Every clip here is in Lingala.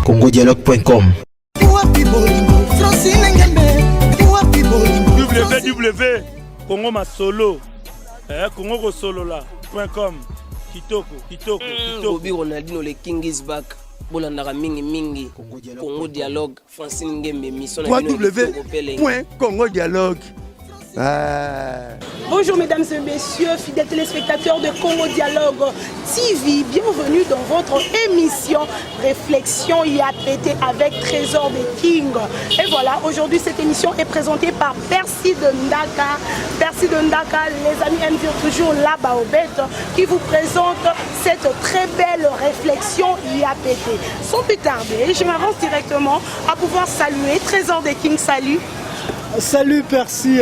congodialogue.com. Wapi bolingo Francine Ngembe, wapi bolingo? Www Congo Masolo, Congo kosolola.com. Kitoko, kitoko, kitoko. Bobby Ronaldinho, le King is back. Bolandaka mingi mingi Congo Dialogue, Francine Ngembe, mission na bino ya kitoko pe elengi. www.congodialogue. Ah. Bonjour mesdames et messieurs, fidèles téléspectateurs de Congo Dialogue TV, bienvenue dans votre émission Réflexion IAPT avec Trésor des King. Et voilà, aujourd'hui cette émission est présentée par Percy de Ndaka. Percy de Ndaka, les amis aiment dire toujours là-bas au bête, qui vous présente cette très belle réflexion IAPT. Sans plus tarder, je m'avance directement à pouvoir saluer Trésor des Kings. Salut. Salut Percy,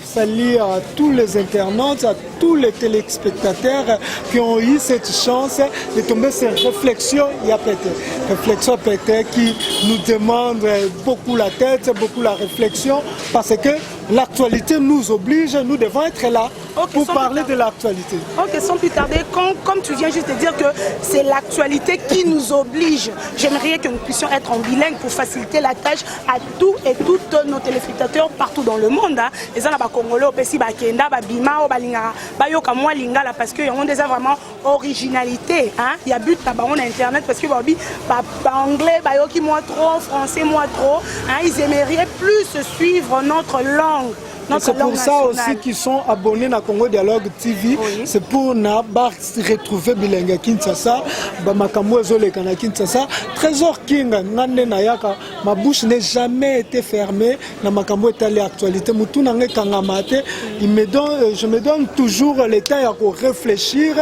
salut à tous les internautes, à tous les téléspectateurs qui ont eu cette chance de tomber sur Réflexion IAPT. Réflexion IAPT qui nous demande beaucoup la tête, beaucoup la réflexion, parce que l'actualité nous oblige, nous devons être là pour Sans parler plus de l'actualité. Ok, sans plus tarder, comme tu viens juste de dire que c'est l'actualité qui nous oblige, j'aimerais que nous puissions être en bilingue pour faciliter la tâche à tous et toutes nos téléspectateurs partout dans le monde. Hein. Les gens ba Congolais, opesi ba Kenda, ba Bima, ba Lingara, ba yoka moi lingala parce que y a déjà vraiment originalité. Hein. Il y a but na bango na internet parce que ba ba, ba anglais, ba yoki moi trop, français moi trop. Hein. Ils aimeraient plus suivre notre langue. Notre C'est pour langue ça nationale. Aussi qu'ils sont abonnés à Congo Dialogue TV. C'est pour na ba retrouver bilenga Kinshasa, ba makambo ezoleka na Kinshasa. Trésor King ngande na yaka, ma bouche n'est jamais été fermée na makambo etali actualité. Mutu na ngai kangama te. Il me donne, je me donne toujours le temps ya ko réfléchir,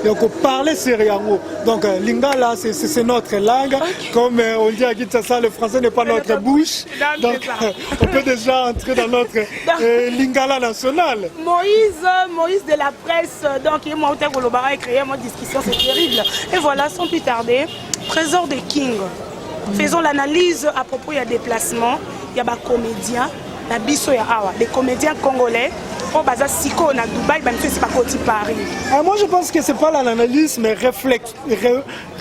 ya ko parler sur yango. Donc lingala, c'est notre langue. Comme on dit à Kinshasa, le français n'est pas notre bouche. Non, Donc c'est ça. On peut déjà entrer dans notre lingala national. Moïse, Moïse de la presse, donc et moi, au créé moi discussion, c'est terrible. Et voilà, sans plus tarder, Trésor de King. Faisons l'analyse à propos, il y a déplacement, il y a des comédiens, la biso ya awa, des comédiens congolais. Oh, baza siko na Dubaï, ba mfesi bakoti Paris. Ah, moi je pense que c'est pas l'analyse, mais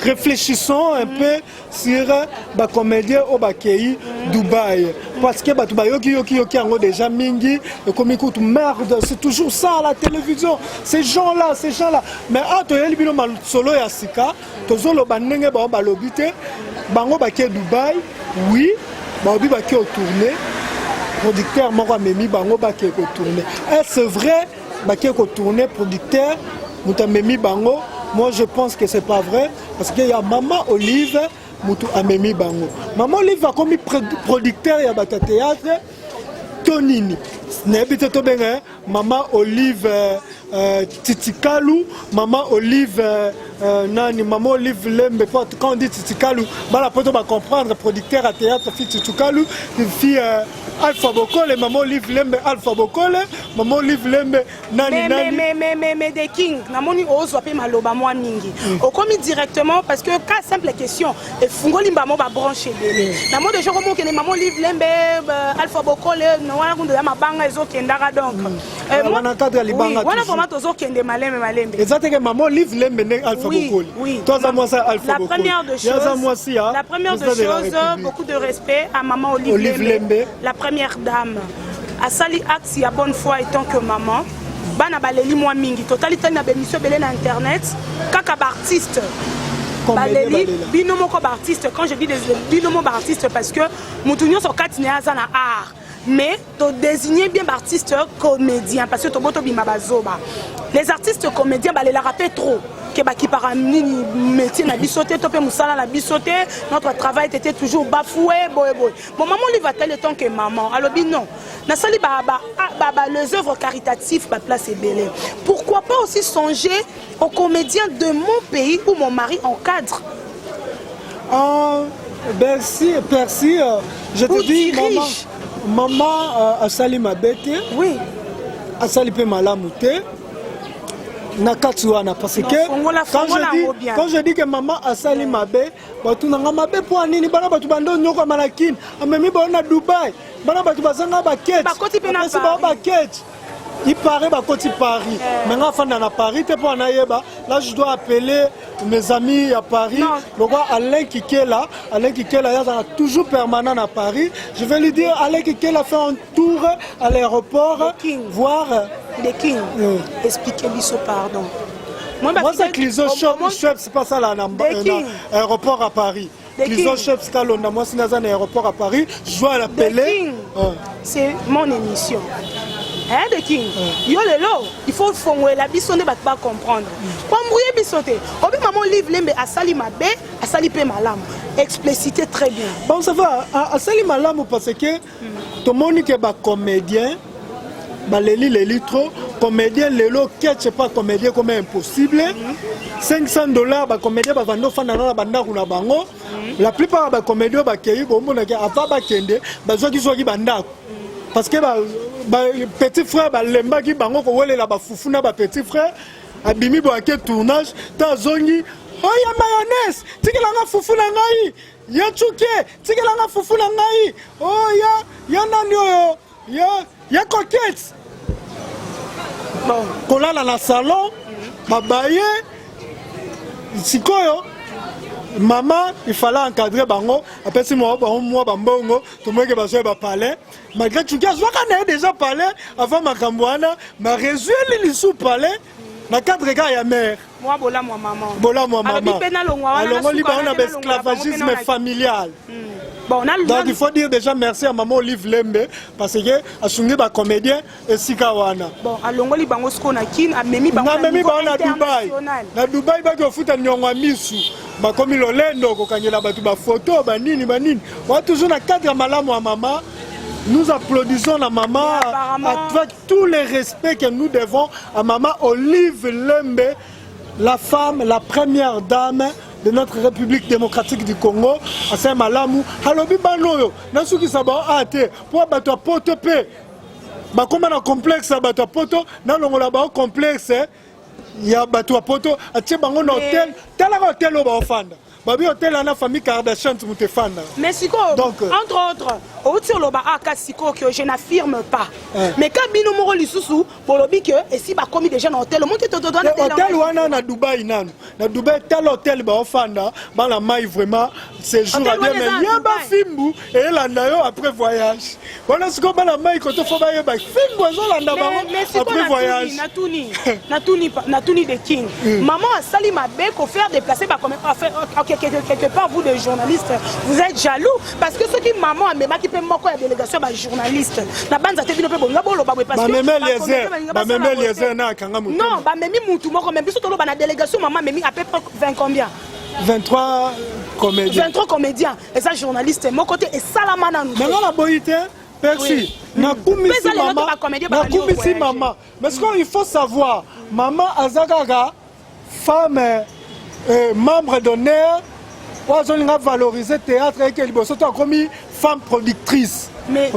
réfléchissons un peu sur ba comédien oyo bakei Dubaï. Parce que bato bayoki yoki yoki yango déjà mingi, et comme écoute, merde, c'est toujours ça à la télévision, ces gens-là, ces gens-là. Mais ah, toyeli bino solo ya sika, tozoloba ndenge bao balobi te, bango bakei Dubaï, oui, baobi bakei kotourner, producteur moko amemi bango bakei kotourner. Est-ce vrai bakei kotourner, producteur moto amemi bango? Moi je pense que c'est pas vrai, parce que ya Mama Olive moto amemi bango. Mama Olive akomi producteur ya bato ya théâtre to nini? Nayebi te. Tobenga Mama Olive Titikalu, Mama Olive nani, Mama Olive Lembe. Po quand on dit Titikalu, bala poto bacomprendre producteur ya théâtre fi Titikalu fi Alpha Bokole, Mama Olive Lembe, Alpha Bokole, Mama Olive Lembe nani? Mais, nani? Mais des King, namoni ozwa pe maloba mwa mingi. Okomi directement parce que ka simple question efungoli mbamo ba branche ebele. Namoni déjà komo okende Mama Olive Lembe, Alpha Bokole, wana kundu ya mabanga ezokendaka donc. Wana cadre ya libanga Oui, wana toujours. vraiment tozokende malembe malembe. Eza teke Mama Olive Lembe nde Alpha Bokoli. To aza mwasi ya Alpha La Bokoli. première de Ye aza choses, mwasi ya la première de président de la choses, République. Beaucoup de respect à Maman Olive, Olive Lembe, Lembe. La première dame. Asali acte ya bonne foi étant que maman. Bana baleli mwa mingi, totali tali na bémission ebele na internet, kaka baartiste Comédien baleli. Balela. Bino moko baartiste, quand je dis des bino moko baartiste, parce que mutu nyonso kati na ye aza na art, mais todésigner bien baartiste comédien, parce que tobo tobima bazoba. Les artistes comédiens balelaka mpe trop ke bakipaka nini métier na biso te, to mpe mosala na biso te, notre travail était toujours bafoué boye boye. Bon, Maman Olive atali tant que maman, alobi non, nasali ba les œuvres caritatives, baplace ebele, pourquoi pas aussi songer aux comédiens de mon pays où mon mari encadre? Ah, merci, Percy, je te Ou dis, maman, dirige. Maman asali mabe te, asali mpe malamu te na kati wana, parce Non, que fongola- quand fongola je yango dis, bien. quand je dis que maman asali mabe, bato nanga mabe mpo ya nini? Bana bato bando nyokama na Kini, amemi bango na Dubai, bana bato bazanga bakete, Bakoti mpe na apesi bango Paris. bakete. Il paraît bakoti Paris. Eh. Mais nga afanda na Paris te mpo nayeba. Là je dois appeler mes amis à Paris. Non. Le roi Alain Kikela, Alain Kikela yazala toujours permanent à Paris. Je vais lui dire Alain Kikela fait un tour à l'aéroport King. voir The King. Expliquez biso pardon. Moi, Moi, c'est Cliso Shop, Shop, c'est pas ça là, na, The King. na aéroport à Paris. The Cliso King. Shop, c'est Kalonda, moi, c'est dans un aéroport à Paris. Je dois The l'appeler. King. C'est mon émission. Hein, The King. Yo lelo, il faut fongola biso nde bato ba comprendre. Kwambrouye biso te. Obi maman Olive Lembe asali mabe, asali pe malamu. Explicité très bien. Bon, ça va. Asali malamu parce que tout le monde qui est comédien, baleli leli trop, comédien lelo catch pas comédien comme impossible. 500 $ ba comédien ba vando fanda na bandako na bango. La plupart ba comédien ba keyi bomona ke avant ba kende, bazwaki zwaki bandako. Parce que ba, ba petit frère balembaki bango kowelela bafufu na ba petit frère abimi boye ake tournage ta azongi oya mayonnaise, tikelanga fufu na ngai, ya tsuke, tikelanga fufu na ngai, oya ya nani oyo ya ya coquette. Bon, Kolala na salon babaye. Sikoyo mama, il fallait encadrer bango, apesi mwa bango mwa bambongo, tomoyeke bazwa bapalais malgré tuki azwaka na ye déjà palais avant makambo wana, ma rezweli lisu palais na cadre kaka ya mare. Moi bolamu ya mama. Bolamu ya Alobi mama. mpe nalongwa wana, Alongoli nasuka bango na wana te, nalongola bango mpe baesclavagisme familial. Bon, na Donc il faut dire déjà merci à maman Olive Lembe parce que asungi bacomédien esika wana. Bon, alongoli bango sikoyo na Kine, amemi bango na Namemi niveau bango na Dubai. international. Na Dubai baki ofuta niongo ya misu, bakomi lolendo kokangela bato bafoto banini banini wa, toujours na cadre ya malamu ya mama. Nous applaudissons la maman. Mais apparemment- Avec tout le respect que nous devons à maman Olive Lembe, la femme, la première dame de notre République démocratique du Congo. Asali malamu, alobi bana oyo nasukisa bao a te mpo bato ya poto mpe bakóma na complexe ya bato ya poto, nalongola bao complexe ya bato ya poto. Atie bango na hotel. Talaka hotel oyo baofanda, babi hotel wana famille Kardashian moto efanda. Mais sikoyo, Donc, entre autres, outi oloba aka sikoyo que je n'affirme pas, mais ka bino moko lisusu bolobi ke esi bakomi déjà na hotel omonte. Hotel wana na Dubai, nanu na Dubai. Tala hotel baofanda bana mai, vraiment séjour Hotel a bien. wana eza Mais na yeba Dubai. fimbu eyelanda yo après voyage wana. Sikoyo bana mai koto fo bayeba fimbu ezolanda bango après voyage. Natuni, natuni, natuni de King, maman asali mabe kofaire déplacer bacommé? Ok, quelque part vous des journalistes, vous êtes jaloux parce que soki maman amemaki mpe moko ya délégation ya bajournaliste na banza te, bino mpe bolinga boloba boye parce que Bameme bacomédien Eliezer, balinga bameme basala boye te. Eliezer na akanga motema. Non, bamemi mutu moko, mais biso toloba na délégation mama amemi à peu près 20 combien? 23 comédiens. 23 comédiens, eza journaliste moko te, esalama nanu te. Mais nga naboyi te, merci. Nakumisi Mpe eza lelo te mama, bacomédien babandi nakumisi kovoyage. mama. Mais ce qu'il faut savoir, mama aza kaka femme membre d'honneur oyo azolinga valoriser théâtre eke liboso to akomi femme productrice,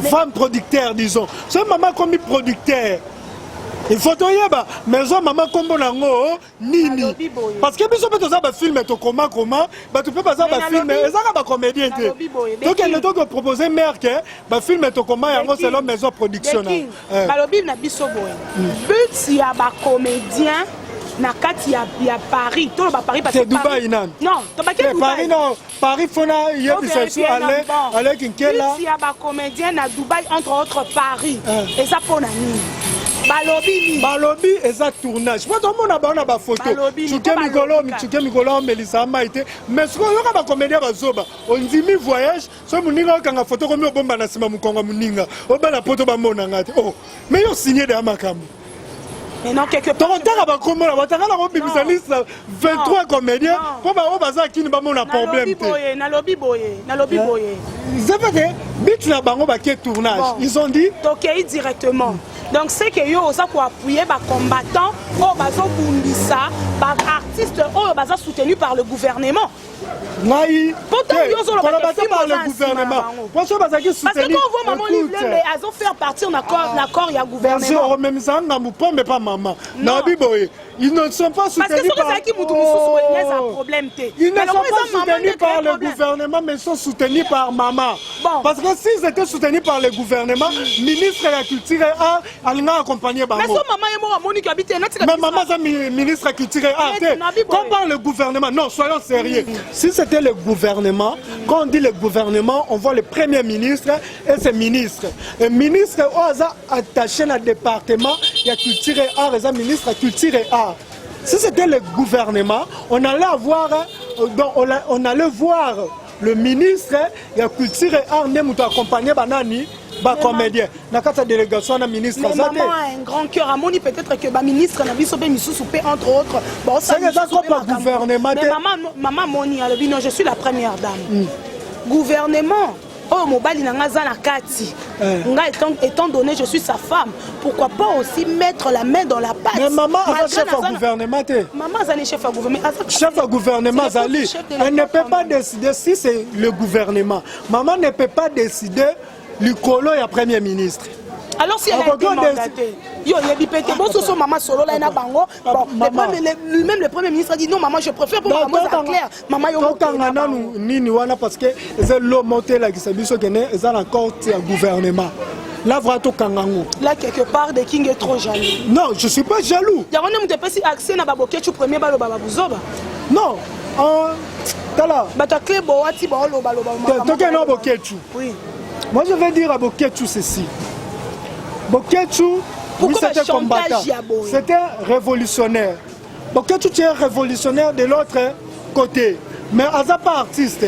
femme producteur disons. Soki mama akomi producteur, il faut toyeba maison mama nkombo nango nini, Nalobi boye. parce que biso mpe toza bafilme, tokoma koma bato mpe baza Mais bafilme, ezaka bacomédien te. nalobi boye, Tokende Beki. tokopropose mare ke bafilme tokoma yango Beki. selon maison production. Beki, balobi na biso boye, but ya bacomédien na kati ya Paris, toloba Paris parce C'est que Dubaï Paris- nani. Non, tobaki Paris non, Paris fona yebisa su ale ale Kinkela. But ya bacomédien na Dubai, entre autres Paris, eza mpo na nini? Balobi nini? Balobi eza tournage po tomona bango na bafoto. Balobi nini? Cuke Po mikolo balobi kaka. Cuke mikolo omelisa mai te, mais sikoyo oyoka bacomédien bazoba, ondimi voyage so moninga okanga foto, komi obomba na nsima mokongo ya moninga, obala poto bamonanga te. Oh, mais yo signe deya makambo. Mais non, quelque part Tokotaka bakombo na batanga na kobimisa Non. liste 23 comédien Non. mpo bango baza kini bamona problème nalobi te. boye, nalobi boye, nalobi boye. C'est vrai que but na bango bake tournage. Bon. Ils ont dit Tokei directement. Donc c'est que yo oza koappuyer bacombattant oyo bazobundisa baartiste oyo baza soutenu par le gouvernement. Ngai Pourtant, te, yo ozoloba koloba ke te par film le oza nsima na gouvernement bango. po so bazalaki Parce que soutenu. quand on voit maman Olive Lembe azofaire partir na corps ya Merci. gouvernement. Okomemisa ngambu pombe pa mama. Non. Nayebi boye. Ils ne sont pas soutenus Parce que par... soki mutu mususu boye eza problème te. Ils ne sont pas soutenus par le gouvernement, mais ils sont soutenus par maman. Bon. Parce que s'ils étaient soutenus par le gouvernement, ministre de la Culture et Art, alinga accompagner Mais bango. so maman ye moko amoni ke abi te natika Mais maman, c'est ministre de la Culture et Art. Mais Nabi Boye. Quand parle le gouvernement, non, soyons sérieux. Si c'était le gouvernement, quand on dit le gouvernement, on voit le premier ministre et ses ministres. Et ministre, au hasard, attaché au département, il y a culture et art, et ministre de culture et art. Si c'était le gouvernement, on allait avoir, donc on allait voir le ministre ya culture et art nde moto accompagné banani bacomédien na kati ya délégation wana ministre Mais aza te. maman a un grand cœur amoni peut-être que baministre na biso mpe misusu mpe entre autres C'est que eza kopa gouvernement mais te. maman, maman moni alobi non, je suis la première dame. Gouvernement oyo mobali na nga aza na kati, Eh. nga étant donné je suis sa femme, pourquoi pas aussi mettre la main dans la pâte? Mais maman aza Malgré chef ya gouvernement te. Maman aza ni chef ya gouvernement Chef ya gouvernement C'est le azali, chef de elle ne l'État peut quand pas même. décider. Si c'est le gouvernement, maman ne peut pas décider likolo ya premier ministre. Alors si elle a été Akoki mandatée, yo oyebi pe te bososo mama solola ye na bango. Bon, le Maman. lui-même, le premier ministre a dit non, maman, je préfère pour maman eza clair, maman yo Tokanga nanu nini wana, parce que eza lomo te elakisa biso kene eza na corte ya gouvernement la vraie, tokanga yango. Là, quelque part, The King est trop jaloux. Non, je suis pas jaloux. Yango nde moto epesi accès na babokecu premier baloba babuzoba. Non, tala. Bato ya clé bowati baolobaloba. Tokende na Boketshu. Oui. Moi, je vais dire à Boketshu ceci. Boketshu, oui, Pourquoi c'était ba chantage combattant. ya boye? C'était révolutionnaire. Boketshu, tu es révolutionnaire de l'autre côté. Mais aza pas artiste.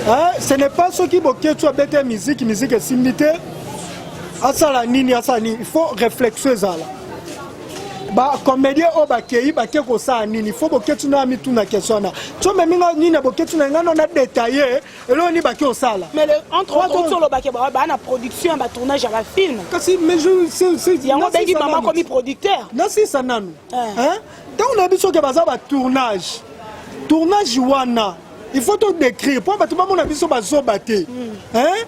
Hein? Ce n'est pas ce qui Boketshu abete musique, musique esimbi te. Asala nini, asala nini. Il faut réflexion ezala. Bacomédien oyo bakei, bake kosala nini? Faut Boketshu na mituna question wana. So meminga nini na Boketshu na ngai na détaillé eloko nini bake kosala. Mais entre Ouais, autres, ouais. olobaki baa na production ya batournage ya bafilm. Kasi mais je Yango bengi nasisa mama nanu. komi producteur. Nasisa nanu. Eh. Hein? Ntango na biso ke baza batournage, tournage wana il faut todécrire mpo bato bamona biso bazoba te. Hein?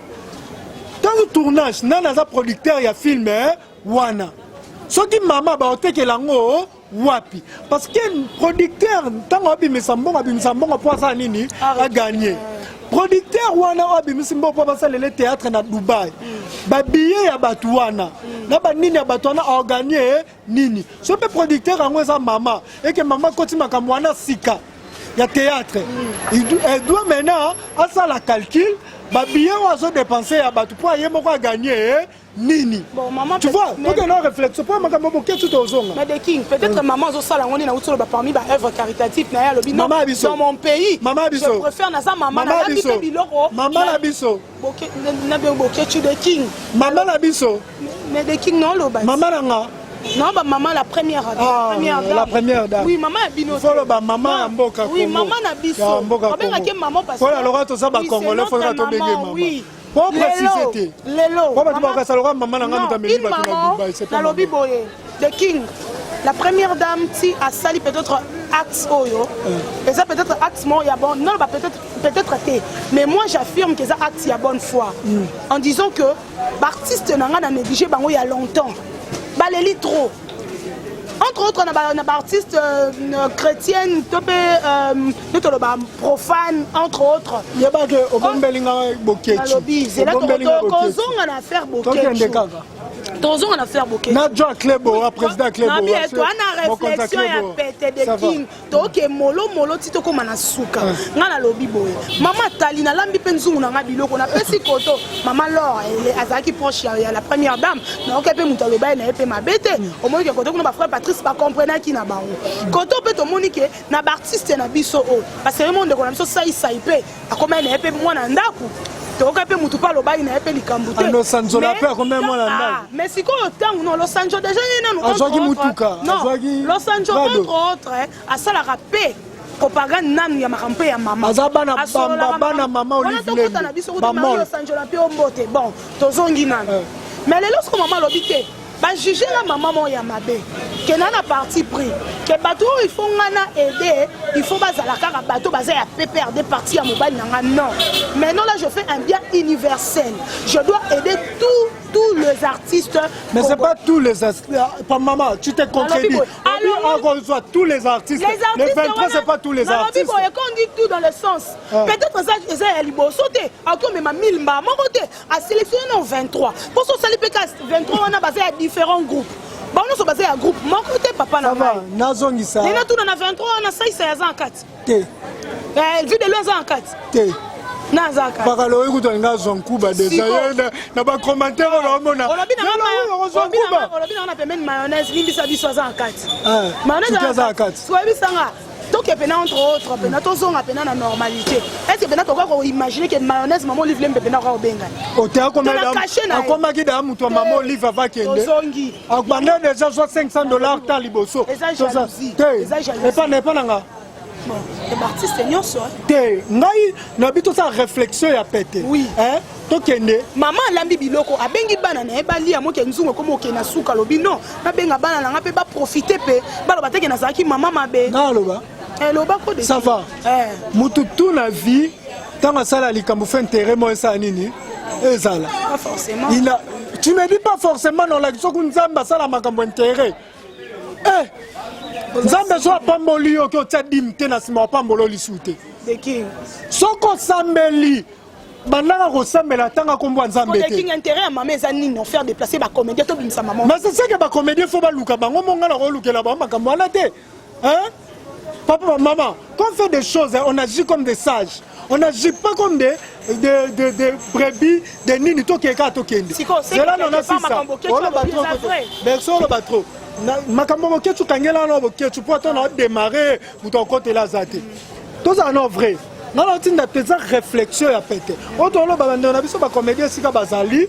Ntango tournage, nani aza producteur ya film, eh, wana? Soki mama baotekela yango wapi? Parce que producteur, ntango abimisa mbongo, abimisa mbongo mpo asala nini? Aganye. Producteur wana oyo abimisi mbongo mpo basalele théâtre na Dubai, babillet ya bato wana na banini ya bato wana, aorganie nini? So mpe producteur yango eza mama, eke mama koti makambo wana sika ya théâtre, elle doit maintenant asala calcul babillet oyo azodépenser ya bato mpo aye moko aganye nini. Bon, maman, Tu vois, tokende na réflexion mpo makambo Boketshu, tozonga. Mais The King, peut-être maman azosala yango nde nauti oloba parmi baœuvre caritative na ye, alobi non, Mama ya biso. dans mon pays, Mama ya biso. je préfère naza mama, Mama ya nalambi biso. mpe biloko. Mama na biso. Na be Boketshu, The King. Mama na biso. Mais The King, naoloba. Mama na nga. Non, ba maman, la première, Ah, première dame. la première dame. Oui, maman ya bino. Faut loba mama ya Non. mboka Oui, Congo. maman na biso. Ya mboka Babengaki Congo. maman parce Mpo na loka toza Oui, c'est bacongolais, notre faudra tobenge maman, mama. oui. Po préciser te. Lelo. Po bato Maman- bakasa loka mama na nga Non, moto amemi une bato na maman, Dubai, c'est pas nalobi maman. boye. The King, la première dame ti asali peut-être acte oyo. Eza peut-être acte moko ya bon, non, ba peut-être te. Mais moi, j'affirme que eza acte ya bonne foi. En disant que ba artiste na nga na négligé bango il y a longtemps. Baleli trop. Entre autres na baartiste chrétienne to mpe nde toloba profane, entre autres. Yebake obombeli nga Boketshu. Nalobi zela, Obombeli nga Boketshu. tozonga na affaire Tokende Boketshu. kaka. Tozonga na affaire Boketshu. Na John Cleboa, président Cleboa. Nabi toa na réflexion ya pete de King, toke molo molo ti tokóma na suka. Nga nalobi boye, mama tali nalambi mpe nzungu na nga, biloko napesi koto mama Lor azalaki proche ya la première dame, nayoki mpe moto aloba ye na ye mpe mabe te. Omoni ke koto kuna bafrère Patrice bacomprenaki na bango koto mpe tomoni ke na baartiste na biso oyo, parce que ye mo ndeko na biso saisai mpe akóma ye na ye mpe mwana ndako, toyoka mpe motu mpe alobaki na ye mpe likambo te. Losanzola mpe akomi mwana ndako. Mais sikoyo ntango no Losanjo déjà ye nanu Azwaki mutuka, non, Losanjo entre autres asalaka mpe propagande nanu ya makambo mpe ya mama. Aza bana bana mama Olive. Tokota na biso kuta Losanjo na mpe ombote. Bon, tozongi nanu. Mais lelo siko mama alobi te, bajuge nga mama moko ya mabe ke na na parti pris ke bato oyo il faut nga na aider, il faut bazala kaka bato baza ya PPRD, parti ya mobali na nga. Non, maintenant là, je fais un bien universel, je dois aider tout. tous les artistes. Mais c'est pas tous les artistes. Pas maman, tu t'es contredit. Alors, tous les artistes. Les artistes, les 23, c'est pas tous les artistes. Quand on dit tout dans le sens, ah. Peut-être ça, c'est ya liboso te, akomema 1000 mba moko te, a sélectionné non 23. Pour ça, sali peka 23 wana baza ya différents groupes. Bango nyonso baza ya groupe moko te papa na ngai. Nazongisa. Nena tuna na 23 wana saisa ya za en kati. Te. Eh, vie de loin aza na kati. Te. Na aza na kati. Bakaloyi kutu alinga azwa nkuba deja ye na ba commentaire oyo naomona. Olobi na nga olobi na nga na pembeni mayonnaise limbisa biso aza na kati. Eh, mayonnaise aza na kati. Oyebisa nga toke pena entre autres pena tozonga pena na normalité. Est-ce que pena tokoka koimaginer que mayonnaise mama Olive Lembe pena okoka kobengana? Ote akomaki da moto ya mama Olive ava kende. Tozongi. Akbanda deja zwa 500 dollars ta liboso. Eza jalousie. Te. Eza jalousie. Epa na epa na nga. Bon, baartiste nyonso te ngai nayebi tosala réflexion ya pete oui. eh? tokende mama alambi biloko abengi bana na ye balia moke nzungu ekoma okende na suka alobi non nabenga bana na nga mpe baprofite mpe baloba teke nazalaki mama mabe naloba eloba ko ça va eh. mutu tout na vie ntango asala likambo fe intérêt mo esala nini ezala pas forcément Il a... tu me dis pas forcément nolakisa soki nzambe asala makambo intérêt eh nzambe so apamboli yo oki otya dime te na nsima apamboli yo lisusu te soki osambeli bandaka kosambela ntanga nkombo ya nzambe te intérêt ya mama eza nini en faire déplacer bacomédien tobimisa mama mais c'est que bacomédien fo baluka bango monga na kolukela bango makambo wana te hein papa maman quand on fait des choses on agit comme des sages on agit pas comme des des des, des brebis des nini tokeka tokende zela nona sisa oloba trop berso oloba trop makambo boketsu kangela na boketsu mpo ata na odémarre moto akotela aza te tozala na vrai nga na otinda mpenza réflexion ya pete oyo toloba bandeko na biso bacomédien esika bazali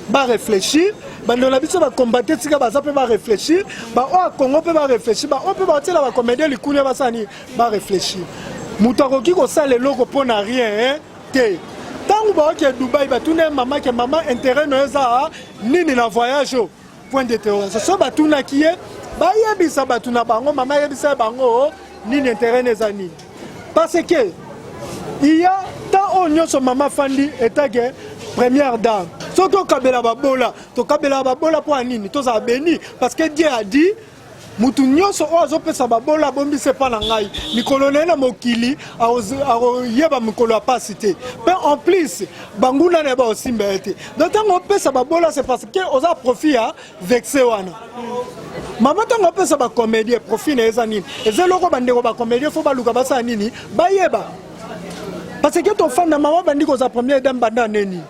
ba réfléchir bandeko na biso bakombate esika baza mpe ba réfléchir baoyo ya congo mpe ba réfléchir baoyo mpe baotiela bacomédien likunia basala nini ba réfléchir moto akoki kosala eloko mpo na rien te ntango baoke dubai batuna ye mama ke mama intérêt no eza nini na voyage oyo point d'interrogation so batunaki ye bayebisa bato na bango mama ayebisa ye bango nini intérêt na eza nini parce que il y a temps oyo nyonso mama afandi etake première dame soki okabela babola tokabela babola mpo ya nini tozala béni parce que dieu a dit Mutu nyonso oyo azopesa babola abombisi epa na ngai mikolo na ye na mokili akoyeba mikolo ya pasi te mpe en plus banguna na ye bakosimba ye te donc ntango opesa babola c'est parce que oza profit ya vexe wana mama ntango opesa bacomédien profit na ye eza nini eza eloko bandeko bacomédien fo baluka basala nini bayeba parce que tofanda mama bandi kozala première dame banda neni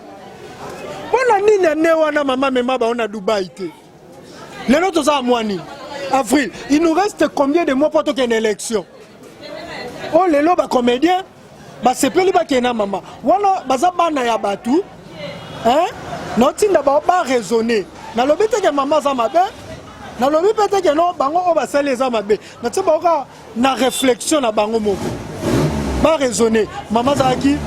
mpo na nini ane wana mama mema bango na dubai te lelo toza mwa nini avril il nous reste combien de mois mpo tokende élection oyo lelo bacomédien basepeli bakende na mama wana baza bana ya bato naotinda bao baraisonne nalobi teke mama aza mabe nalobi mpe teke no bango oyo basali eza mabe natie bango kaka na réflexion na bango moko ba raisonner mama azalaki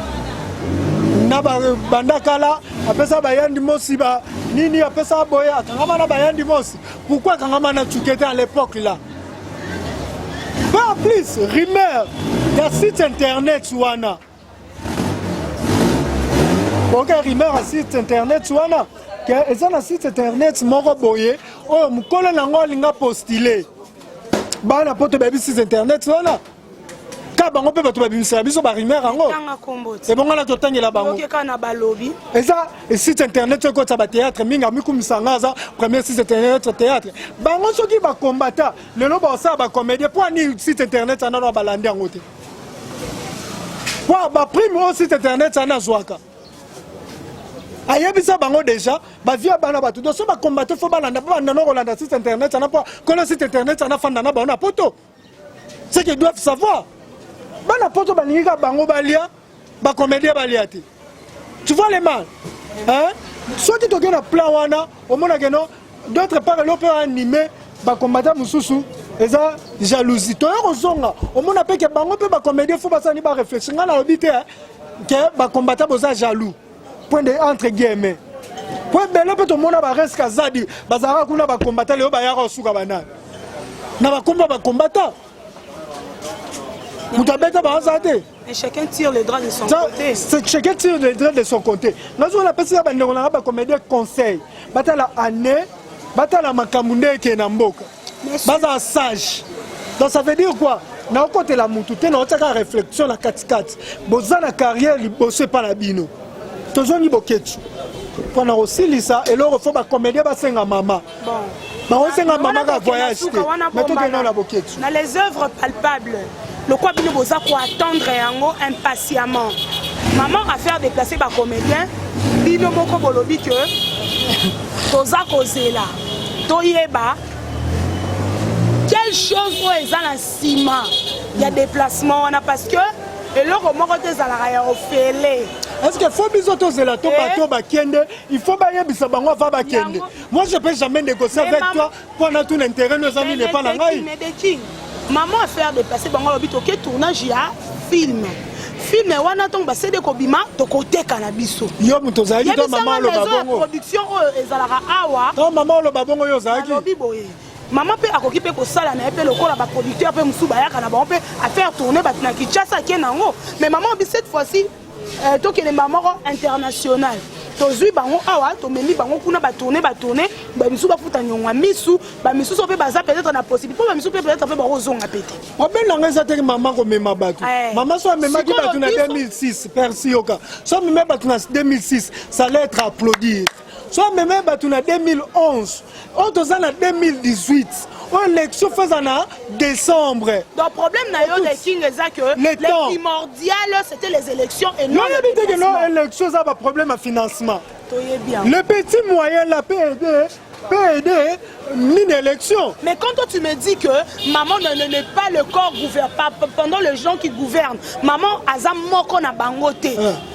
na banda kala apesa bayandi mosi ba nini apesa boye akangama na bayandi mosi pourquoi akangama na tsuke te à l'époque là mpe en plus rumeur ya site internet wana oke rumeur ya site internet wana ke eza na site internet moko boye oyo mokolo na yango alinga postule bana poto bayebi site internet wana ka bango mpe bato babimisaka biso barumeur yango ebongo na totangela bango eza site internet soki okotisa batheatre mingi amikumisa nga aza premier site internet théâtre bango soki bakombata lelo baosala bacomédien mpo ani site internet wana na balandi yango te po baprime oyo site internet wana azwaka ayebisa bango deja bavie ya bana bato donc so bakombate fo balanda mpo banda no kolanda site internet wana mpo kolo site internet wana afanda na bango na poto ce qu'ils doivent savoir bana poto balingi kaka bango balia bacomédien balia te tu vois le mal hein? Soki toke na plan wana omonake no d'autre part eloko mpe anime bakombata mosusu eza jalousie toya kozonga omona mpe ke bango mpe bacomédien fo basani barefléchir ngai nalobi te ke bakombata boza jaloux point de entre guillemets po ebele mpe tomona bareske azadi bazalaka kuna bakombata lelo bayaka kosuka banani na bakomba bakombata. Moto abeta baza te. Et chacun tire le droit de son côté. Chacun tire le droit de son côté. Nazo la pesi ya bandeko na ba comédien conseil. Batala année, batala makambo nde eke na mboka. Baza sage. Donc ça veut dire quoi? Nakokotela mutu te, naotiaka réflexion na katikati. Boza na carrière liboso epa na bino. Tozongi Boketshu. Mpo na kosilisa eloko fo bacomédien basenga mama. Bakosenga mama ka voyage te. Mais tokende na Boketshu. Na les œuvres palpables, lokwa bino boza koattendre yango impatiemment. Maman a faire déplacer bacomédien, bino moko bolobi ke toza kozela toyeba quelle chose oyo eza na nsima ya déplacement wana, parce que eloko moko te ezalaka ya ofele. Est ce que faut biso tozela to bato bakende? Il faut bayebisa bango ava bakende. Moi, je peux jamais négocier avec toi mpona tout intérêt no eza nini epa na ngai. Mais de King, maman a faire déplacer bango, alobi toke tournage ya film. Film wana, ntongo basede kobima, tokoteka na biso. Yo moto ozalaki to mama aloba bongo? Production oyo ezalaka awa. To mama oloba bongo, yo ozalaki? Alobi boye, mama mpe akoki mpe kosala na ye mpe lokola baproducteur mpe mosusu bayaka na bango mpe afaire tourner bato na Kinshasa, ake nango. Mais mama obi, cette fois-ci tokende mbala moko international. Tozwi bango awa, tomemi bango kuna, batourne, batourne, bamisusu bafuta nyongo ya misu, bamisusu mpe baza peut-être na possibilité, mpo bamisusu mpe peut-être mpe bakozonga pe te. Obelanga eza teke mama komema bato. Mama so amemaki bato na 2006, persi yoka, so amemi bato na 2006, ça allait être applaudir. So amemi bato na 2011, oyo toza na 2018, oyo élection faut eza na décembre. Donc problème na yo, le King, eza que le temps primordial, c'était les élections et non Yoyebi te ke no élection eza baproblème ya financement. Toyebi yango. Le petit moyen là peut aider nini élection. Mais quand toi tu me dis que maman ne n'est pas le corps gouverne, pendant les gens qui gouvernent, maman aza moko na bango te.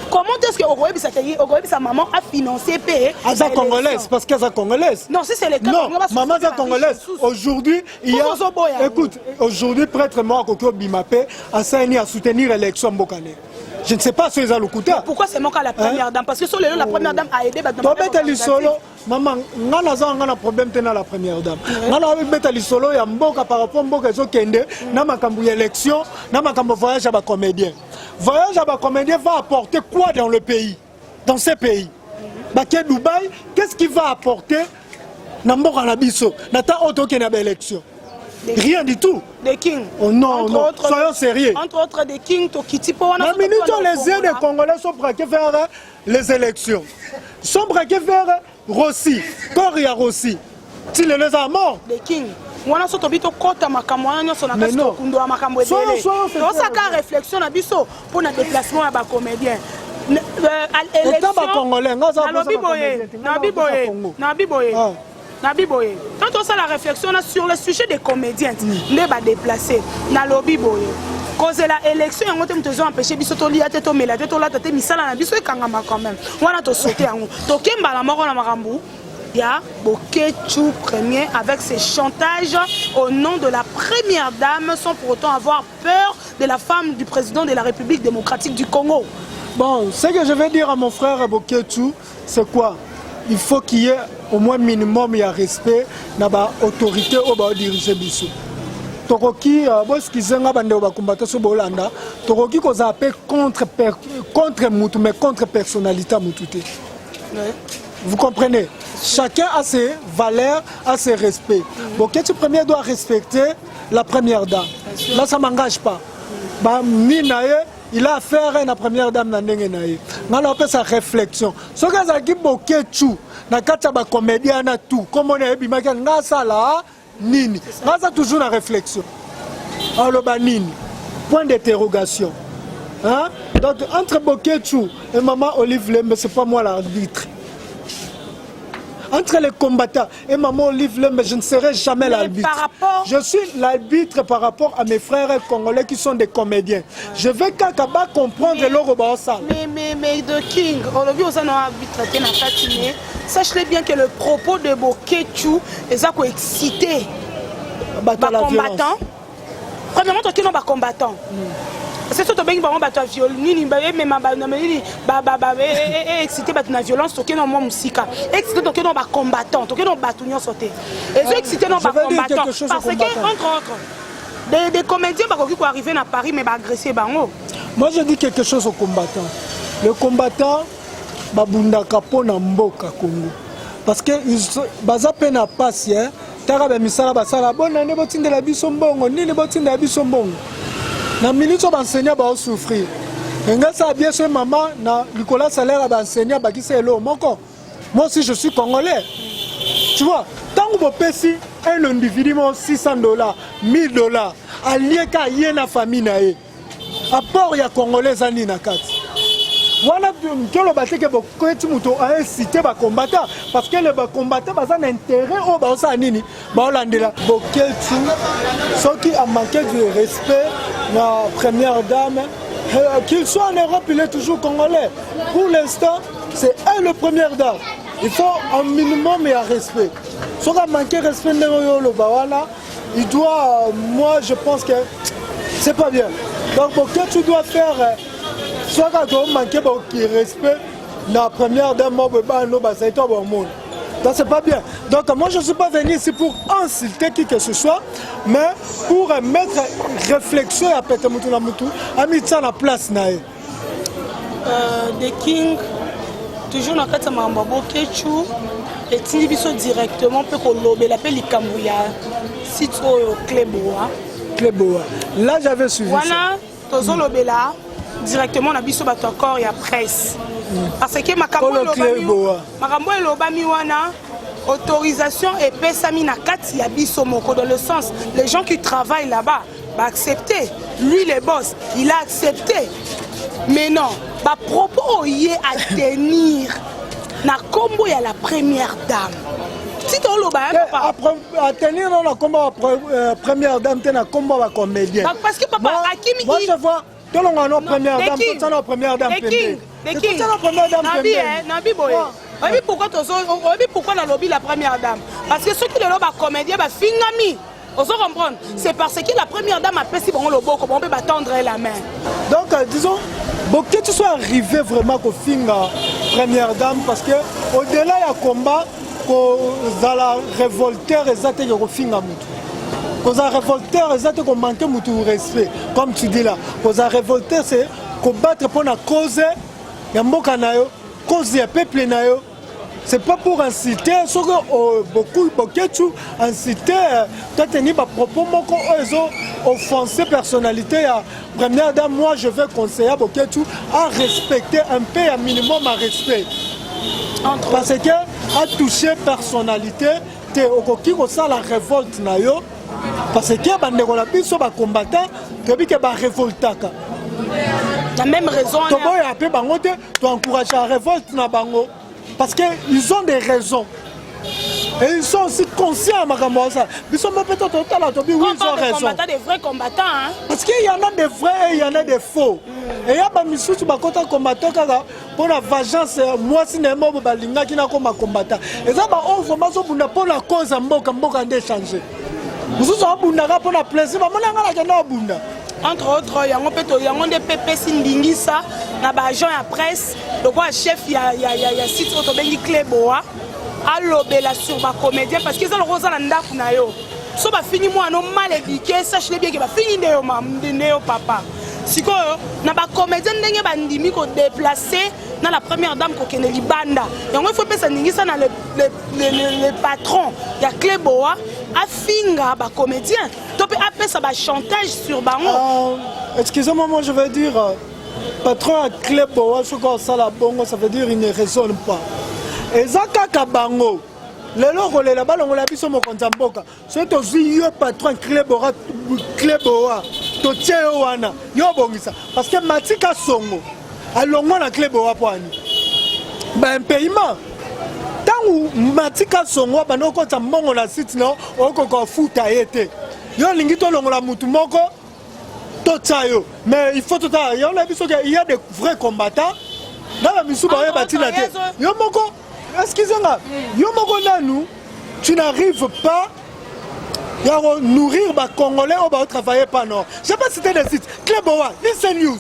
Comment est-ce que okoyebisa te, okoyebisa maman a financé pe Aza congolaise, parce qu'aza congolaise. Non, si c'est le cas, Non, maman aza congolaise. Aujourd'hui, il y a, écoute, aujourd'hui prêtre moko akoki obima mpe asali à soutenir élection mboka ne. Je ne sais pas so eza lokuta. Pourquoi c'est mon cas la première dame? Parce que sur le la première dame a aidé. Tobeta lisolo, mama. Nga naza nga na problème te na la première dame. Nga na beta lisolo ya mboka par rapport mboka ezokende na makambo ya élection, na makambo voyage ya bacomédien. Voyage ya bacomédien va apporter quoi dans le pays, dans ces pays bake Dubaï? Qu'est-ce qui va apporter na mboka na biso na temps oyo tokende ya baélection? Rien du tout. The King. Oh non, entre non. Autres, soyons sérieux. Entre autres, The King, tokiti po wana. Na minute, les yeux des Congolais sont braqués vers les élections, sont braqués vers Rossi, corps ya Rossi. Ti lelo eza mort. The King, wana so tobi tokɔta makambo wana nyonso na kasi tokundola makambo ebele. Tosaka réflexion na biso mpo na déplacement ya bacomédien. Nalobi boye, nabi boye, nabi boye, nabi boye, tant tosala réflexion na sur le sujet des comédiens nde badéplace. Nalobi boye, kozela élection yango te moto ezo empêche biso tolia te, tomela te, tolata te, misala na biso ekangama quand même. Wana tosaute yango, tokembala moko na makambo ya Boketshu Premier avec ses chantages au nom de la première dame sans pour autant avoir peur de la femme du président de la République démocratique du Congo. Bon, ce que je vais dire à mon frère Boketshu, c'est quoi? Il faut qu'il y ait au moins minimum ya respect na ba autorité oyo baodirige biso. Tokoki boskize nga, bandeko bakombata, so bolanda, tokoki kozala mpe contre mutu, mais contre personnalité ya mutu te. Vous comprenez? Chacun a ses valeurs, a ses respects. Boketshu Premier doit respecter la première dame. Là, ça m'engage pas. Ba ni na ye, il a affaire na première dame na ndenge na ye. Nga na opesa réflexion. Soki azalaki Boketshu na kati ya bacomédien na tout, kombo na ebimaki, nga asala nini? Nga aza toujours na réflexion. Aloba nini? Point d'interrogation. Hein? Donc entre Boketshu et maman Olive Lembe, c'est pas moi l'arbitre. Entre les combattants et maman Olive Lembe, je ne serai jamais l'arbitre. Rapport. Je suis l'arbitre par rapport à mes frères congolais qui sont des comédiens. Je vais kaka ba comprendre eloko baosala. Mais The King, olobi oza na arbitre te na kati, mais sache-le bien que le propos de Boketshu eza koexciter bato ya la violence. Bacombattant, premièrement, tokei no bacombattant, parce que so tobengi bango bato ya viol nini, emema nini, excité bato na violence, tokei no mwa mosika. Excité, tokei no bacombattant, tokei no bato nyonso te, ezo excité no Je vais dire bacombattant quelque chose aux parce que combattants. entre autres Des comédiens bakoki ko arriver na Paris mais ba agresser bango. Moi je dis quelque chose aux combattants. Le combattant babundaka mpo na mboka Congo. Parce que baza mpe na pasi hein. Taka ba misala basala bona nde botindela biso mbongo nini botindela biso mbongo. Na minute oyo ba enseignants bao souffrir. Engasa bien so mama na likolo ya salaire ya ba enseignants bakisa eloko moko. Moi aussi je suis congolais. Tu vois, tant que bopesi un individu mo 600 $, 1000 $, alieka ye na famille na ye. Apport ya congolais eza nini na kati? Wana toloba te ke boketi moto aincite bacombattant parce que le bacombattant baza na intérêt oyo baosala nini baolandela Boketshu soki amanque du respect na première dame, qu'il soit en Europe, il est toujours congolais. Pour l'instant, c'est elle le première dame. Il faut un minimum ya respect. Soki amanque respect ndenge oyo oloba wana, il doit, moi je pense que c'est pas bien. Donc Boketshu doit faire, soit quand on manque respect na première dame moko bana bazali to bamona. Donc c'est pas bien. Donc moi je suis pas venu ici pour insulter qui que ce soit, mais pour mettre réflexion ya pete mutu na mutu amitia na place na ye. The King, toujours na kati ya makambo ya Boketshu, etindi biso directement mpe kolobela mpe likambo ya site oyo Cleboa. Cleboa. Là j'avais suivi ça. Wana tozolobela directement na biso bato accord ya presse parce que makambo Kolo Cleboa. Makambo elobami wana, autorisation epesami na kati ya biso moko, dans le sens les gens qui travaillent là-bas baaccepter, lui le boss il a accepté. Mais non, bapropos oyo ye atenir na nkombo ya la première dame, ti toloba ya papa. Atenir no na nkombo ya première dame te, na nkombo ya bacomédien. Parce que papa akimi Moi je vois tolonga no première dame, totia no première dame pembeni. Totia no première dame pembeni. Nabi boye, oyebi pourquoi tozo, oyebi pourquoi nalobi la première dame? Parce que soki lelo bacomédien bafingami, ozo comprendre, c'est parce que la première dame apesi bango loboko, bango mpe batendre la main. Donc disons Boketshu soit arrivé vraiment kofinga première dame, parce que au-delà ya combat, kozala révolteur eza te ke kofinga mutu. Kozala révolteur eza te komanke mutu respect comme tu dis là. Kozala révolteur, c'est kobattre mpo na cause ya mboka na yo, cause ya peuple na yo. C'est pas pour inciter. Soki beaucoup Boketshu inciter to teni bapropos moko oyo ezo offenser personnalité ya première dame, moi je vais conseiller à Boketshu à respecter un peu, un minimum à respect, parce que a touché personnalité te. Okoki kosala révolte na yo parce que bandeko na biso bacombattant, toyebi ke barévoltaka. La même raison. Toboya mpe bango te, toencourage la révolte na bango parce que ils ont des raisons et ils sont aussi conscients ya makambo osala. Biso mo mpe to totala, tobi oui, ils ont raison. Combattants, des vrais combattants, hein? Parce qu'il y en a des vrais et il y en a des faux. Eya bamisusu bakota combattant kaka mpona vengeance, mwasi na ye moko balingaki nakoma combattant. Eza baoyo vraiment azobunda mpona cause ya mboka, mboka nde échange. Mosusu abundaka mpona plaisir, bamoni anga nakenda obunda. Entre autres yango mpe yango nde mpe epesi ndingisa na baagent ya presse lokola chef ya site oyo tobengi Cleboa alobela sur bacomédien, parce que eza lokola oza na ndako na yo, so bafingi mwana no mal éduqué, sache le bien ke bafingi nde yo nde yo papa. Sikoyo na bacomédien, ndenge bandimi kodéplace na la première dame kokende libanda, yango il faut epesa ndingisa na le patron ya Cleboa afinga bacomédien to mpe apesa bachantage sur bango. Excusez-moi, moi je veux dire, patron ya Cleboa, soki osala bongo, ça veut dire il ne raisonne pas. Eza kaka bango lelo kolela balongola biso mokonzi ya mboka. Soki tozwi yo patron Cleboa, Cleboa totie yo wana, yo obongisa, parce que Matika Songo alongwa na Cleboa po ani baimpayement. Ntango Matika Songo abandi okotisa mbongo na site na okoka ofuta ye te, yo olingi tolongola mutu moko totia yo. Mais il faut totala yo na biso ke il y a des vrais combattants na bamisusu baoyeba ntina te. Yo moko, excuse nga, yo moko nanu tu n'arrives pas ya nourrir bacongolais oyo baotravaille pas. Non, j'ai pas cité des sites, Cleboa ni CNews,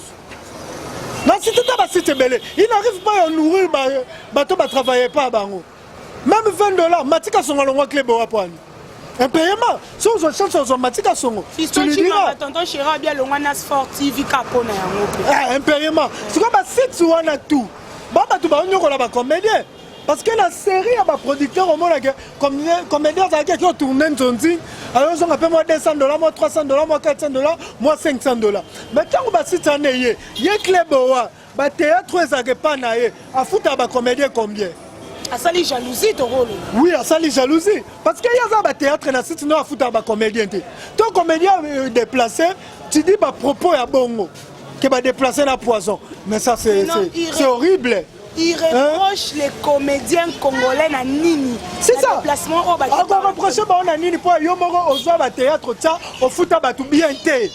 na cité ta basite ebele, il n'arrive pas ya nourrir bato batravaille pas bango même 20 $. Matika Songa longwa Cleboa po ani? Impayement. So ozwa chance ozwa Matika Songo. Tu lui diras. Tonton Chira bien longwa na Sport TV ka pona yango. Eh, impayement. Sikoyo ba sites wana tout. Ba bato ba nyokola ba comédien. Parce que la série ya ba producteur omona ke comédien azalaki aki otourne nzonzi alors ozonga mpe mwa 200 dollars mwa 300 dollars mwa 400 dollars mwa 500 dollars mais ntango basite wana eye ye cleboa Ba théâtre oyo ezalaka epa na ye afutaka ba comédien combien? Asali jalousie tokolo. Oui, asali jalousie parce que ye aza ba théâtre na site no afutaka ba comédien te. To comédien euh, déplacé, tu dis ba propos ya bongo que ba déplacé na poison. Mais ça c'est c'est horrible. Il reproche hein? les comédiens congolais na nini? C'est ça. Déplacement oyo ba. Ako reprocher ba na nini po yo moko ozwa ba théâtre tia ofuta bato bien te.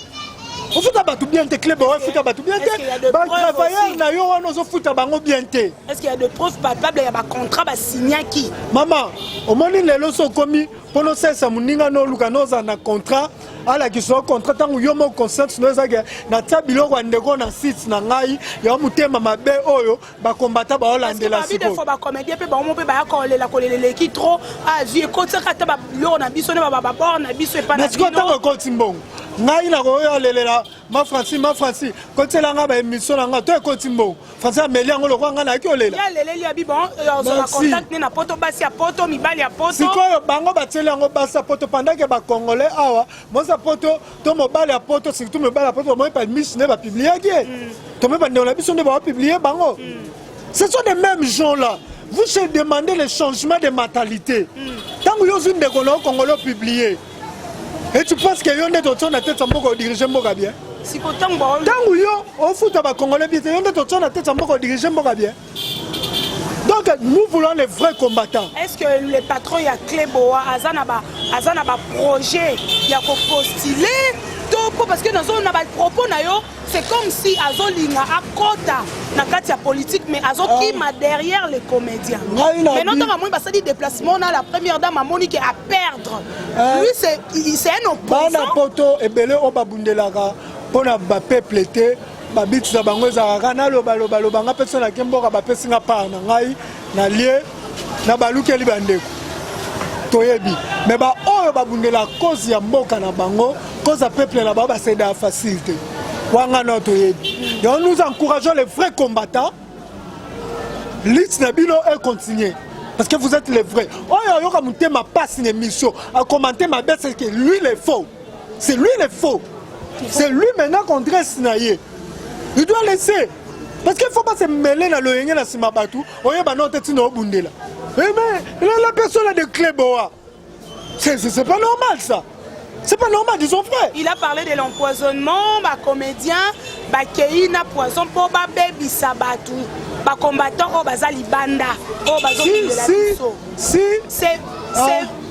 ofuta bato bien te club ofuta bato bien te batravailleur na yo wana ozofuta bango bien te. Est-ce qu'il y a de preuves palpables ya bacontrat basignaki? Mama, omoni lelo so okomi mpo nosalisa moninga noluka nozala na contrat, alakisa yo contrat ntango yo moko conscience no ezake natia biloko ya ndeko na site na ngai ya motema mabe oyo bakombata baolandela sikoyo bacomédien mpe bango mpe baya kolela kolela eleki trop azwi ekotisaka ata babiloko na biso nde bababor na biso epa na sikoyo ntango ekoti mbongo ngai nakoyo alelela ma franci ma franci kotiela ngai baémission na ngai to ekoti mbongo franci ameli yango lokola ngai nayaki olela aleleli abi bon euh, ozala contact ne na poto basi ya poto mibali ya poto sikoyo bango batieli yango basi ya poto pendant ke bacongolais awa mwasi ya poto to mobali ya poto surtout mobali ya poto bamoni pa miss nde bapubliaki ye mm. tomoni bandeko na biso nde baopublie bango mm. Ce sont les mêmes gens là vous se demandez le changement de mentalité. Ntango yo ozwi ndeko na yo congolais opublie et tu penses que yo nde totio na tete ya mboka odirige mboka bien? Ntango yo ofuta bacongolais bien te, yo nde totio na tete ya mboka odirige mboka bien? Donc nous voulons les vrais combattants. Est-ce que le patron ya Cléboa aza na ba aza na ba projet ya ko postuler to po parce que nazo na ba propos na yo c'est comme si azolinga akota na kati ya politique mais azokima ah. derrière les comédiens. Maintenant ntango amoni basali déplacement na la première dame amoni ke a perdre. Euh, Lui c'est c'est un opposant. Bana poto ebele oyo babundelaka mpona ba peuple te babiti na bango ezalaka kaka nalobalobaloba nga mpe so nake mboka bapesi nga part na ngai na lie na balukeli bandeko toyebi me baoyo babundela cause ya mboka na bango cause ya peuple na bango baseda facile te wanga no toyebi donc nous encourageons les vrais combattants lutte na bino e continuer parce que vous êtes les vrais oyo ayoka motema pasi na émission acommente mabe c'est que lui le faux. C'est lui le faux. C'est lui maintenant qu'on dresse na ye. Il doit laisser. Parce qu'il ne faut pas se mêler dans le na sima batu. Oye ba non teti no bundela. Eh mais la personne a de Cléboa. C'est pas normal ça. C'est pas normal, disons vrai. Il a parlé de l'empoisonnement, ba comédien, ba kei na poison po ba bebisa batu. Ba combattant oyo baza libanda, oyo bazo si, si, si, c'est c'est ah.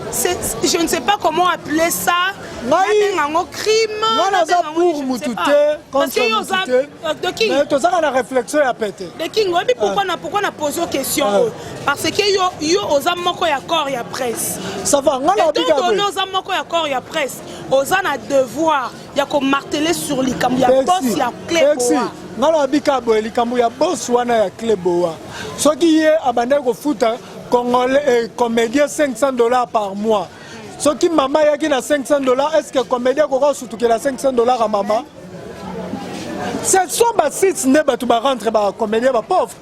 Je ne sais pas comment appeler ça. Nabenga yango crime. Nga naza pour mutu te contre mutu te. Mais tozaka na réflexion ya pete. The King, oyebi pourquoi na pourquoi na pose question oyo? Parce que yo yo oza moko ya corps ya presse. Ça va, nga na bika. Étant donné oza moko ya corps ya presse, oza na devoir ya ko marteler sur likambo ya boss ya Clé Boa. Nga na bika boye likambo ya boss wana ya Clé Boa. Soki ye abandaki kofuta Congolais eh, comédien 500 dollars par mois. Soki mama ayaki na 500 dollars, est-ce que comédien akoka kosutukela 500 dollars ya mama? Ce sont ba sites nde bato ba rentre ba comédien ba pauvre.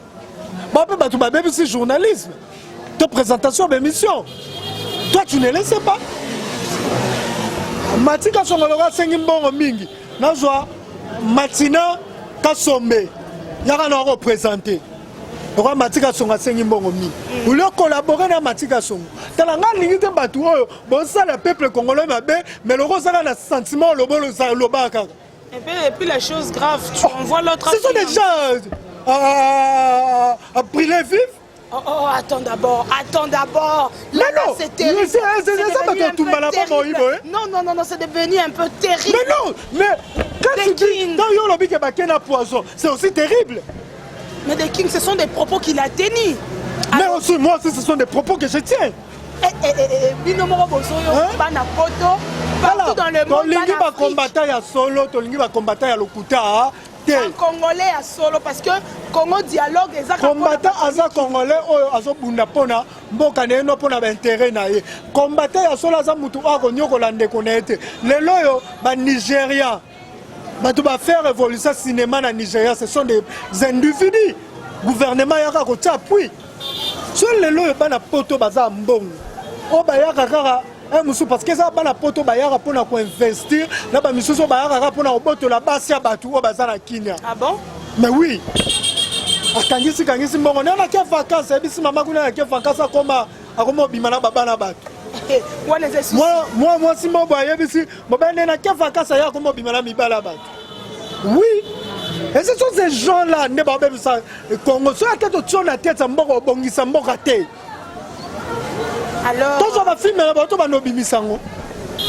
Ba mpe bato babebisi journalisme to présentation ba émission. Toi tu ne le sais pas. Matika Songoloko asengi mbongo mingi. Nazwa Matina Kasombe yaka na représenter. Lokola Matika Songo asengi mbongo mingi. Mm. Olie collaborer na Matika Songo. Tala nga lingi te bato oyo bosala peuple congolais mabe, mais loko osala na sentiment oloba oloba kaka. Et puis, et puis la chose grave, tu oh, envoies l'autre. Ce sont des gens euh, à, à brûler vif. Oh, oh, attends d'abord, attends d'abord. Là, mais non, c'est terrible. C'est ça, Non, non, non, non, c'est devenu un peu terrible. Mais non, mais quand tu dis, quand yo lobi que bakena poison, c'est aussi terrible. Mais The King, ce sont des propos qu'il a tenus. Mais aussi, moi aussi, ce sont des propos que je tiens. Eh, eh, eh, eh bino moko bozoyo bana poto partout dans le monde. Tolingi ba combattant ya solo, tolingi ba combattant ya lokuta te. Un congolais ya solo parce que Congo dialogue eza combattant aza congolais oyo azobunda pona. mboka na ye no mpo na baintérêt na ye. Combattant ya solo aza mutu oyo akonyokola ndeko na ye te. Lelo oyo banigérien, bato bafaire évolution cinéma na Nigeria, ce sont des individus. Gouvernement yaka kotia appui. So lelo oyo bana poto baza mbongo oyo bayaka kaka mosusu, parce que eza bana poto bayaka mpona koinvestir na bamisusu oyo bayaka kaka mpona kobotola basi ya bato oyo baza na Kinia. Ah bon? Mais oui, akangisi kangisi mbongo nde nake vacance, ayebisi mama kuna nake vacance, akoma obima na babana bato. Wana eza susi. Mwa mwasi moko ayebisi mobali nde nake vacance, aya akoma obima na mibala bato. Oui, et ce sont ces gens là nde babebisa Congo. Soki ate totio na tete ya mboka, obongisa mboka te. Alors tozwa bafilme na bato banda obimisa yango.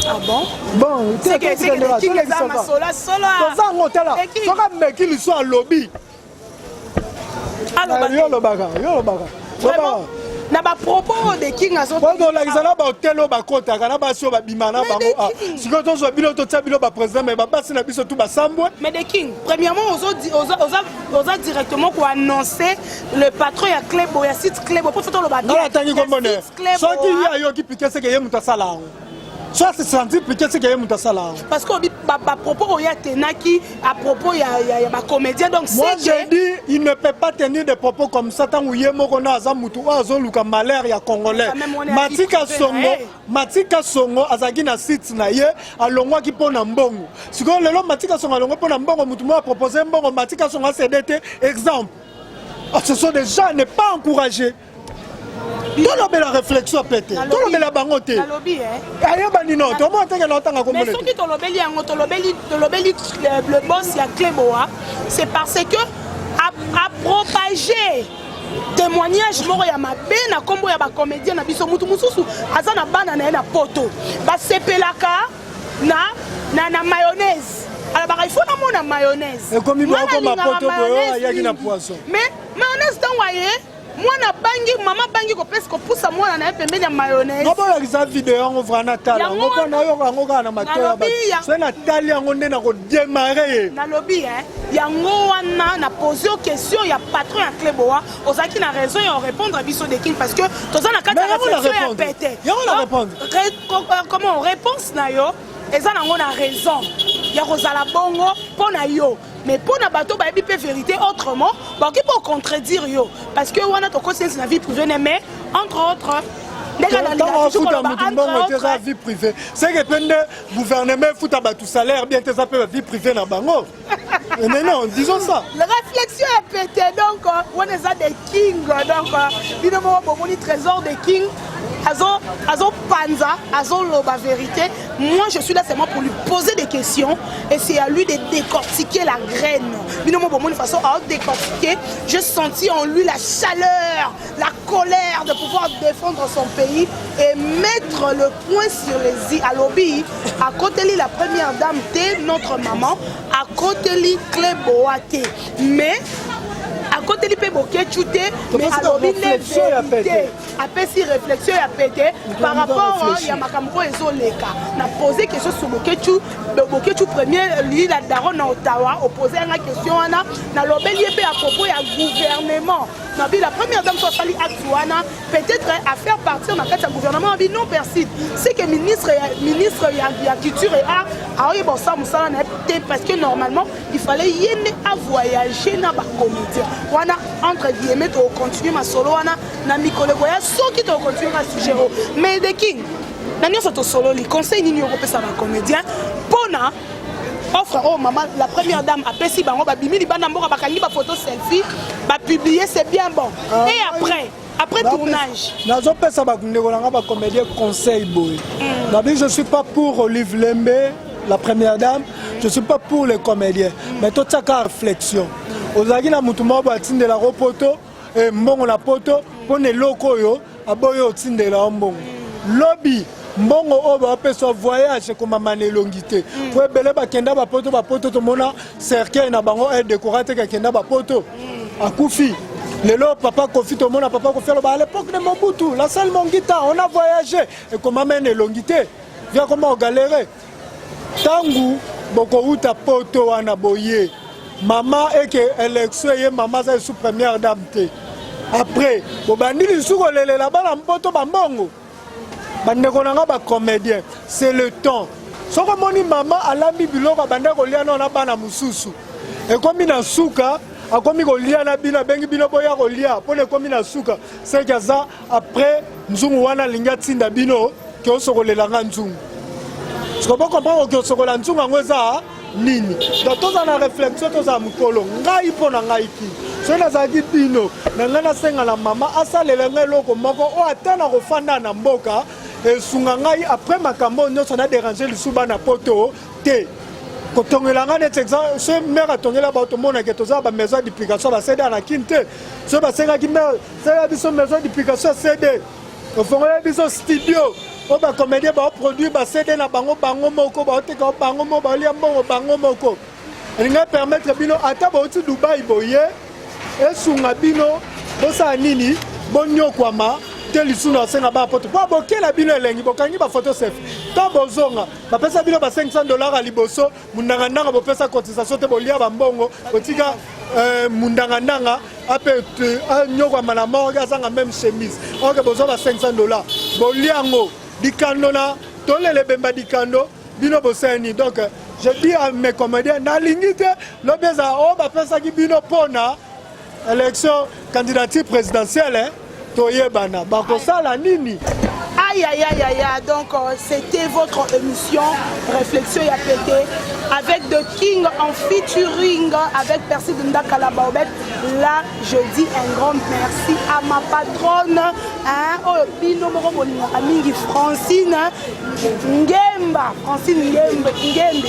Ah bon? Bon. C'est que King eza masola solo. Toza yango, tala, soki ameki liso alobi. Aloba. Yo olobaka, yo olobaka. Vraiment, na bapropos oyo de King azo Tolakisa na bahotel oyo bakotaka na basi oyo babima na Mais bango. de King. Sikoyo tozwa bino, totia bino baprésident, mais babasi na biso tu basambwe. Mais de King, premièrement, oza directement koannoncer le patron ya Clebo, ya site Clebo, po toloba Nga natangi kombo ne. Soki ye ayoki piqué, seke ye moto asala yango. So ase sentir piqué, seke ye moto asala yango. Parce que obi bapropos oyo atenaki à propos ya bacomédien, donc Moi, c'est j'ai dit, il ne peut pas tenir des propos comme ça ntango ye moko na aza mutu oyo azoluka malheur ya Congolais. Quand même, on est à vie Matika privée na Songo, ye. Matika Songo azalaki na site na ye, alongwaki mpo na mbongo. Sikoyo lelo Matika Songo alongwa mpo na mbongo, mutu moko apropose mbongo, Matika Songo acédé te. Exemple. Ah, ce sont des gens à ne pas encourager. Tolobela réflexion pe te, tolobela bango te. Nalobi eh. Ayebani no, tomona teke na otanga Mais kombole. Soki tolobeli yango, tolobeli le boss ya Cleboa, c'est parce que a propagé témoignage moko ya mabe na nkombo ya bacomédien na biso. Mutu mosusu aza na bana na ye na poto, basepelaka na mayonnaise, alobaka il faut namona mayonnaise. Ekomi Mwana bakoma alingaka poto boye, mayonnaise ayaki na mingi. poisson. Mais mayonnaise, ntango aye, mwana bangi, mama bangi kopesa kopusa mwana na ye pembeni ya mayonnaise. Nabolakisa video yango vra, natala Yango yango mpo nayoka yango kaka na matoya. Nalobi Soki natali yango nde nakodémarrer ye. Nalobi hein, yango wana na pose yo question ya patron ya Cleboa. Ozalaki na raison ya répondre biso de King, parce que toza na kati ya Mais yango na réflexion ya répondre. pete. Yango na Donc, répondre. comment réponse na yo eza nango na raison ya kozala bongo mpo na yo, mais mpo na bato bayebi mpe vérité autrement, bakoki mpo contredire yo, parce que wana tokosi neti na vie privée ne. Mais entre autres, ndenge Ntango afuta nalingaka motu mbongo te, eza vie privée. Seke mpe nde gouvernement efuta bato salaire bien te, eza mpe bavie privée na bango. Mais non, disons ça. La réflexion est pété. Donc wana eza de King. Donc bino moko bomoni Trésor de King azo azopanza, azoloba vérité. Moi, je suis là seulement pour lui poser des questions et c'est à lui de décortiquer la graine. Bino moko bomoni façon à décortiquer. J'ai senti en lui la chaleur, la colère de pouvoir défendre son pays et mettre le point sur les i. Alobi akoteli la première dame te, notre maman, akoteli Cleboa te, mais akoteli mpe Bokecu te, mais alobi nde vérité, apesi réflexion ya pete par rapport ya makambo oyo ezoleka. Na pose question sur Bokecu, Bokecu premier lila daron na Ottawa, opose yanga question wana. Nalobeli ye mpe à propos ya gouvernement. Nabi la première dame so asali acte wana, peut-être à faire partir na kati ya gouvernement. Abi non, persiste, c'est que ministre ya culture et art aoyeba osala mosala na ye te, parce que normalement il fallait ye nde avoyager na bacomédien wana, entre guillemets. Tokocontinue masolo wana na mikolo ekoya, soki tokocontinue na sujet oyo. Mais de King, na nyonso tosololi, conseil nini okopesa bacomédien mpona offre oyo mama la première dame apesi bango? Babimi libanda mboka, bakangi bafoto selfie, bapublie, c'est bien bon. Et après tournage? Nazopesa bandeko na nga bacomédien conseil boye. Nabi, je suis pas pour Olive Lembe, la première dame, je suis pas pour les comédiens, mais totiaka réflexion. Ozalaki na motu moko boye, atindelaka poto mbongo na poto mpo na eloko oyo aboyi otindela yo mbongo. Lobi mbongo oyo bapesa voyage ekomama na elongi te, po ebele bakenda bapoto, bapoto tomona cercueil na bango edécorer te. Kakenda bapoto, akufi. Lelo papa Kofi, tomona papa Kofi aloba: "À l'époque de Mobutu, la salle Mongita, on a voyagé." Ekomama na elongi te, via koma ogalere. Ntango bokouta poto wana boye, mama eke élection eye, mama aza esu première dame te. Après bobandi lisusu kolelela bana mpoto bambongo. Bandeko na nga ba comédien, c'est le temps. Soki omoni mama alambi biloko abanda kolia nao na bana mosusu, ekomi na suka akomi kolia na bino, abengi bino boya kolia mpona ekomi na suka, seke aza après nzungu wana alingi atinda bino ke osokolela nga nzungu. Siko bocomprendre ke osokola nzungu yango eza nini? Donc tozala na réflexion, tozala mokolo. Ngai mpo na ngai ki soki nazalaki bino na ngai, nasenga na mama asalela ngai eloko moko oyo ata na kofanda na mboka esunga ngai après makambo oyo nyonso na déranger lisusu bana poto te. Kotongela ngai neti exemple, so mare atongela bato, tomonake toza ba maison ya duplication ba CD na Kini te. So basengaki mare salela biso maison ya duplication ya CD, ofongola biso studio oyo bacomédien baoproduire ba CD na bango, bango moko baoteka bango moko, baolia mbongo bango moko. Elingai permettre bino ata bauti Dubai boye, esunga bino bosala nini, bonyokwama te lisusu na osenga bana poto mpo bokela bino elengi. Bokangi bafoto selfie to bozonga, bapesa bino ba 500 $ ya liboso, mundangandanga bopesa cotisation te, bolia bambongo, botika mundangandanga ape anyokwama na morgue, azanga même chemise. Oke bozwa ba 500 $, bolia yango dikando na tolela ebemba dikando bino bosani. Donc je dis à mes comédiens, nalingi te lobi ezala oyo bapesaki bino mpona élection candidature présidentielle, toyebana bakosala nini. Aïe, aïe, aïe, aïe, aïe. Donc, c'était votre émission Réflexion ya pété avec The King en featuring avec Percy Ndakala Baobet. Là, je dis un grand merci à ma patronne, hein, oh, bino moko bolingaka mingi, Francine Ngemba, Francine Ngembe, Ngembe.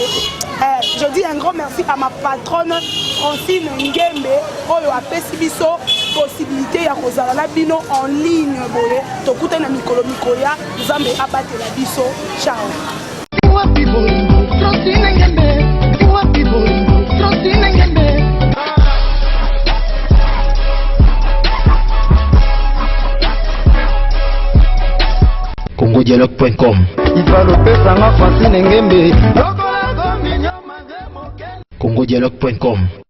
Eh, je dis un grand merci à ma patronne Francine Ngembe, oyo apesi biso possibilité ya kozala na bino en ligne boye. Tokutani na mikolo mikoya, Nzambe abatela biso. Ciao. Wapi bolingo Francine Ngembe, wapi bolingo Francine Ngembe. congodialogue.com. Ivalopesanga Francine Ngembe. congodialogue.com.